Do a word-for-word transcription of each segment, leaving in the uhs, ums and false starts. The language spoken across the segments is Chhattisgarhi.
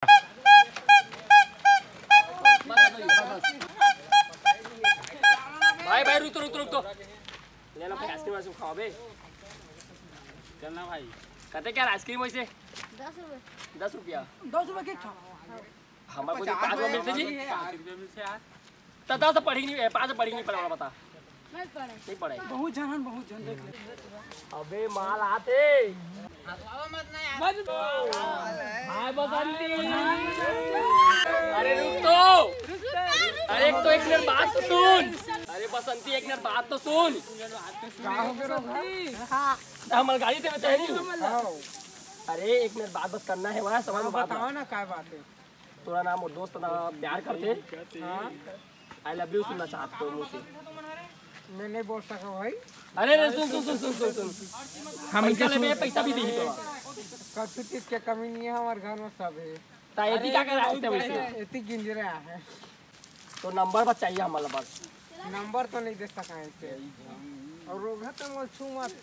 भाई, भाई, रुक तो, रुक तो, रुक तो। ले लो, आइसक्रीम, आइसक्रीम खाओ बे। चलना भाई। कहते क्या आइसक्रीम वैसे? दस रुपये। दस रुपया? दस रुपये की खा। हमारे को तो पाँच रुपये मिलते जी। पाँच रुपये मिलते यार। तो दस पढ़ी नहीं, पाँच पढ़ी नहीं पड़ा, बता। नहीं पढ़े। नहीं पढ़े। बहुत जन, बहुत जन देख ले। अबे माल आते। हाय बसंती। अरे रुक तो। अरे एक तो एक मिनट बात तो सुन। अरे बसंती, एक मिनट बात तो सुन। हमारे गाड़ी से बचा है नहीं। अरे एक मिनट बात बस करना है, वहाँ समझ में बात बताओ ना। ना, क्या बात है? तोरा नाम और दोस्त ना प्यार करते। हाँ। आई लव यू सुनना चाहते हो मुझसे। मैं नहीं बोल सका भाई। अरे, अरे, सुन, सुन, सुन। हम पैसा इनके लेबे, सुन- पैसा भी देही तोरा। कछु चीज के कमी नहीं है, हमारे घर में सब है। ता एती का करे आते वैसे? एती गिंजरे आहे। तो नंबर बस चाहिए हमारा बस। नंबर तो नहीं दे सका है इसे। और रोगा तो मोल छू मत।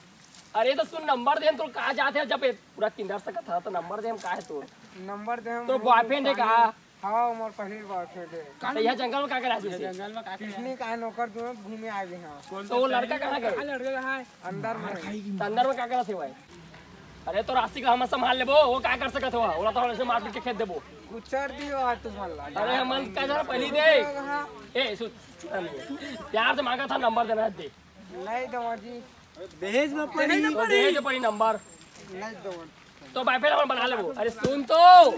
अरे तो सुन, नंबर दे, तो कहा जाते हैं जब पूरा किंदर सकत था तो नंबर दे, हम का है तो? नंबर दे हम तो boyfriend है का? हाँ, मोर पहली बार खेले। तो यहाँ जंगल में का करे आदमी से? जंगल में का करे? पिकनिक आए नौकर जो घूमे आ गए हैं। तो वो लड़का कहाँ गए? कहाँ लड़का कहाँ है? अंदर में। तो अंदर में का करत हे भाई? अरे तो राशि का हम संभाल लेबो, वो का कर सकत हो? ओला तो हम ऐसे मारपीट के खेद देबो। उचर दियो आज तुम ला। अरे हम का जरा पहली दे। हाँ। ए सुन, सुन, प्यार से मांगा था, नंबर देना है, दे। नहीं दवा जी। दहेज में पड़ी। तो दहेज में पड़ी नंबर। नहीं दवा। तो भाई फिर हम बना लेबो। अरे सुन तो।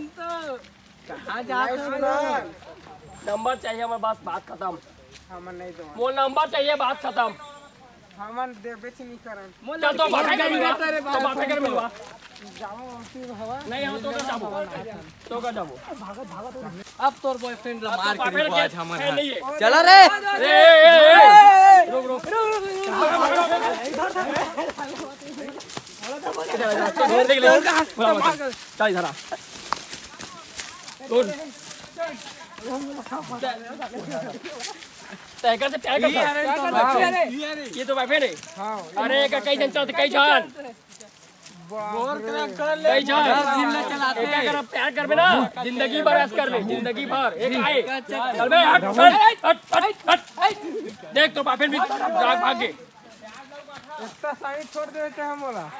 कहाँ जात नहीं हो सुना। लोग? नंबर चाहिए हमारे पास, बात खत्म। हमन नहीं दवा। वो नंबर चाहिए, बात खत्म। हमन देबे च नहीं करन। चल तो बात कर मिलवा। तो बात कर मिलवा। जाओ, फिर हवा। नहीं, हम तो कर जाबो। तो कर जाबो। अब तोर boyfriend ला अब मार तो के boyfriend आज हमन है। नहीं है। चला रे। ए, ए, ए, ए। रुक, रुक। चल, इधर आ। बोला मत। चल, इधर आ। सुन। तो एकर से प्यार करता है। ये तो boyfriend है। हाँ। अरे, एकर कई जन चलते, कई जन। बाप रे। कई जन। जिम में चलाते हैं। एकर प्यार करबे ना, जिंदगी भर ऐश करबे, जिंदगी भर। एक आए। चल बे, हट, हट, हट, हट, हट। देख तो boyfriend भी भाग, भाग गए। इतना साइड छोड़ देते हैं मोला।